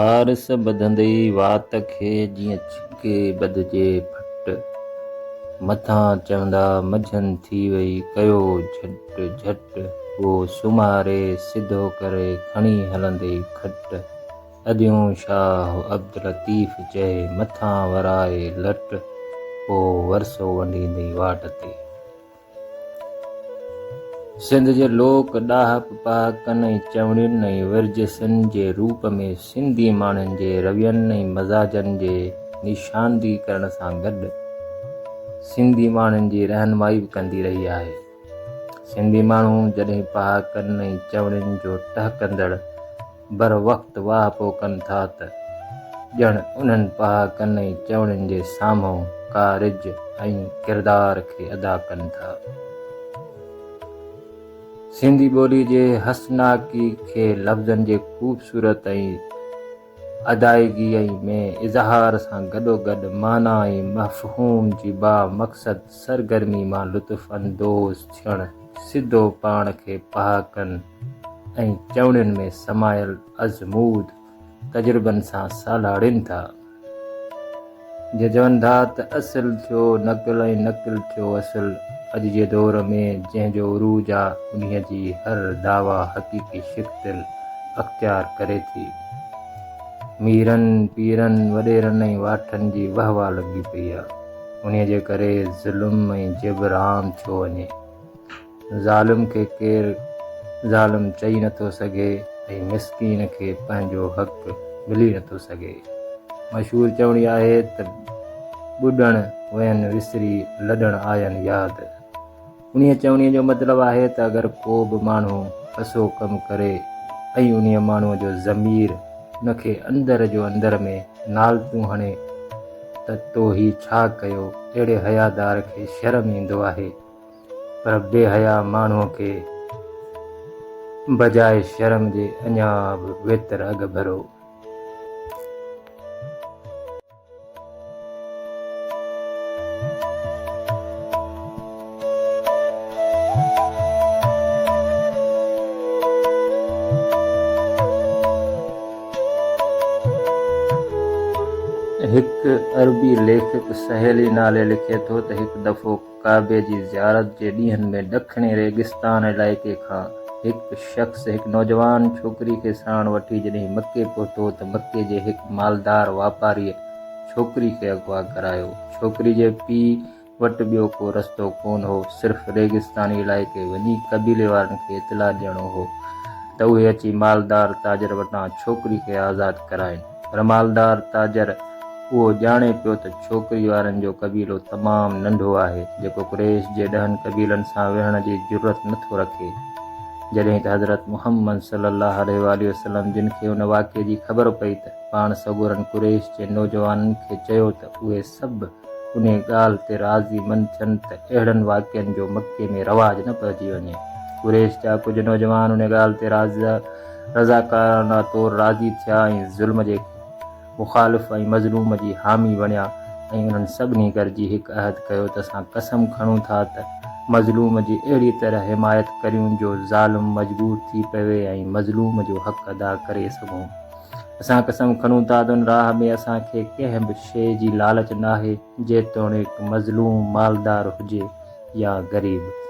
وارث ٻڌندئي وات کي جيئن ڇڪي ٻڌجي ڦٽ. مٿان چوندا مجهن ٿي وئي ڪيو جهٽ جهٽ. اهو سمهاري سڌو ڪري کڻي هلندئي کٽ. اديون شاهه عبداللطيف چئي مٿان ورائي لٽ. پوء ورثو ونڊيندئي واٽ تي. سنڌ جي لوڪ ڏاهپ، پهاڪن ۽ چوڻين ۽ ورجيسن جي روپ ۾ سنڌي ماڻهن جي روين ۽ مزاجن جي نشاندهي ڪرڻ سان گڏ سنڌي ماڻهن جي رهنمائي به ڪندي رهي آهي. سنڌي ماڻهو جڏهن پهاڪن ۽ چوڻين جو ٽهڪندڙ بروقت واهپو ڪن ٿا ته ڄڻ انهن پهاڪن ۽ چوڻين جي سامهون ڪارج ۽ ڪردار کي ادا ڪن ٿا. سنڌي ٻولي جي حسناڪي کي لفظن جي خوبصورت ۽ ادائگي ۽ ۾ اظهار سان گڏوگڏ معنيٰ ۽ مفهوم جي بامقصد سرگرمي مان لطف اندوز ٿيڻ سڌو پاڻ کي پهاڪن ۽ چوڻين ۾ سمايل ازمود تجربن سان سلهاڙين ٿا. جي چون ٿا ته اصل ٿيو نقل ۽ نقل ٿيو اصل. اڄ جي دور ۾ جنهن جو عروج آ انهيء جي هر دعويٰ حقيقي شڪل اختيار ڪري ٿي. ميرن، پيرن، وڏيرن ۽ واٺن جي وهه واه لڳي پئي آ. انهيء جي ڪري ظلم ۽ جبر عام ٿيو وڃي. ظالم کي ڪير ظالم چئي نٿو سگهي ۽ مسڪين کي پنهنجو حق ملي نٿو سگهي. مشهور چوڻي آهي ته ٻڏڻ وين وسري لڏڻ آين ياد. انهيء چوڻيء جو مطلب آهي ته اگر ڪو به ماڻهو ڪسو ڪم ڪري ۽ انهيء ماڻهوء جو ضمير ان کي اندر جو اندر ۾ نالتون هڻي ته تو هي ڇا ڪيو اهڙي حيادار کي شرم ايندو آهي. پر بي حيا ماڻهوء کي بجاء شرم جي اڃا به ويتر اڳڀرو. هڪ عربي ليکڪ سهيلي نالي لکي ٿو ته هڪ دفعو ڪعبي جي زيارت جي ڏينهن ۾ ڏکڻي ريگستان علائقي کان هڪ شخص هڪ نوجوان ڇوڪري کي ساڻ وٺي جڏهن مڪي پهتو ته مڪي جي هڪ مالدار واپاريء ڇوڪري کي اغوا ڪرايو. ڇوڪري جي پيء وٽ ٻيو ڪو رستو ڪونه هو، صرف ريگستاني علائقي وڃي قبيلي وارن کي اطلاع ڏيڻو هو ته اهي اچي مالدار تاجر وٽان ڇوڪري کي آزاد ڪرائين. پر مالدار تاجر اهو ڄاڻي پيو ته ڇوڪري وارن جو قبيلو تمام ننڍو آهي، جيڪو قريش جي ڏهن قبيلن سان وڙهڻ جي جرئت نه ٿو رکي. جڏهن ته حضرت محمد صلي الله عليه واٰله وسلم جن کي ان واقعي جي خبر پئي ته پاڻ سڳورن قريش جي نوجوانن کي چيو ته اهي سڀ انهي ڳالهه تي راضي من ٿين ته اهڙن واقعن جو مڪي ۾ رواج نه پئجي وڃي. قريش جا ڪجهه نوجوان انهي ڳالهه تي رضاڪارانه طور راضي ٿيا ۽ ظلم جي مخالف ۽ مظلوم جي حامي بڻيا ۽ انهن سڀني گڏجي هڪ عهد ڪيو ته اسان قسم کڻون ٿا ته مظلوم جي اهڙي طرح حمايت ڪريون جو ظالم مجبور ٿي پوي ۽ مظلوم جو حق ادا ڪري سگهون. اسان قسم کڻون ٿا ته ان راهه ۾ اسان کي ڪنهن به شيء جي لالچ ناهي جيتوڻيڪ مظلوم مالدار هجي يا غريب.